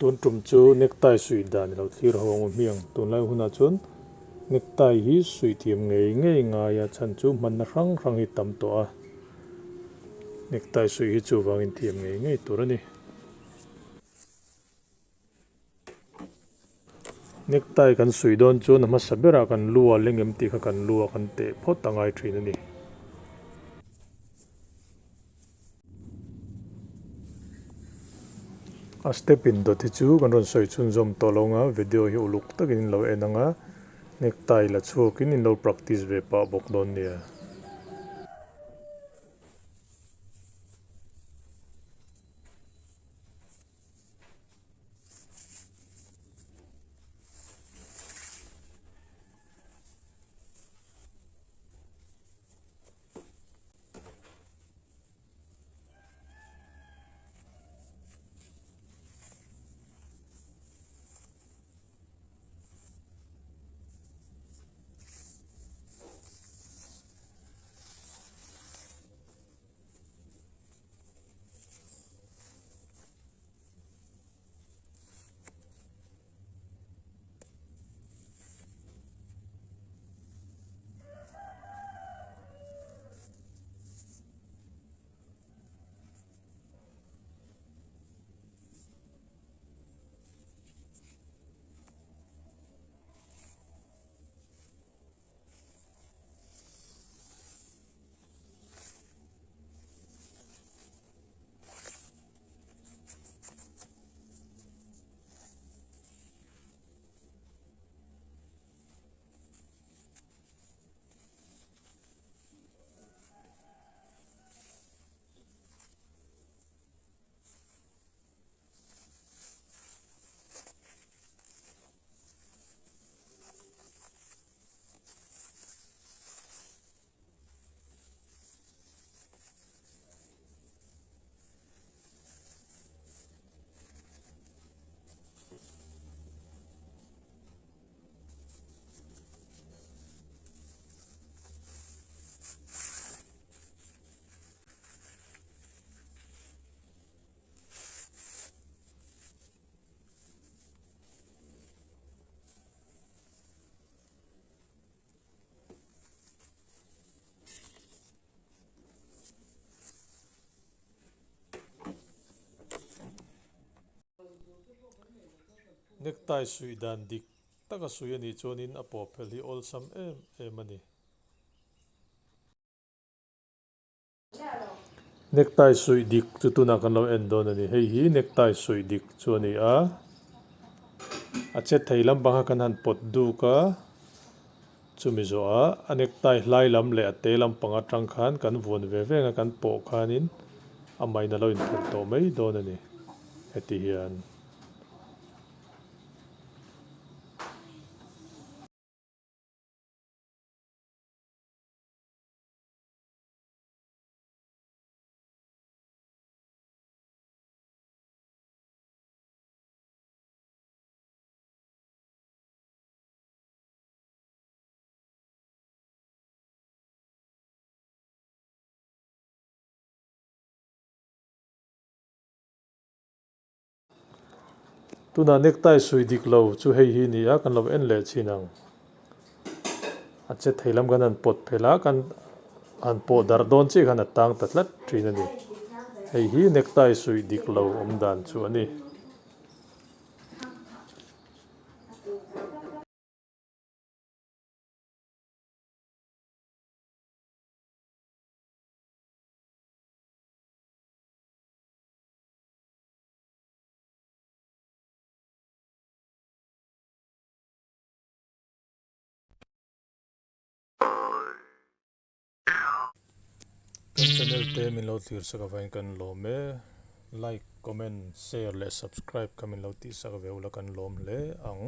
Tun tum chu necktie suih dan i lo thlir ho ang u hmiang. Tunlai hunah chuan necktie hi suih thiam ngei ngei ngai a, chhan chu hmanna hrang hrang hi tam tawh a. Necktie suih hi chuvangin thiam ngei ngei tur a ni. Necktie kan suih dawn chuan a hmasa berah kan lu a leng em tih kha kan lu a kan teh phawt a ngai thin a ni. A step in dawt hi chu kan rawn sawi chhunzawm tawh lo anga video hi uluk takin in lo en anga necktie la chhuakin in lo practice ve pah bawk dawn nia. Necktie suih dan dik taka suih a nih chuanin a pawh phelh hi awlsam em em a ni. Necktie suih dik chu tunah kan lo en dawn a ni. Hei hi necktie suih dik chu a ni a. A che thei lampang kha kan han pawt duk a. Chumi zawhah a necktie hlai lam leh a te lampang atang khan kan vuan ve veng a, kan pawh khanin a main a lo inphelh tawh mai dawn a ni. Heti hian. Tunah necktie sui dik lo chu hei hi ni a, kan lo en leh chin ang. A che thei lam kan han pawt phelh a, kan han pawh darh dawn chiah khan a tang ta tlat thin a ni. Hei hi necktie suih dik lo awm dan chu a ni. Kan channel te min lo thlir sak avangin kan lawm e. Like, comment, share leh subscribe kha min lo tih sak ve ula kan lawm hle ang.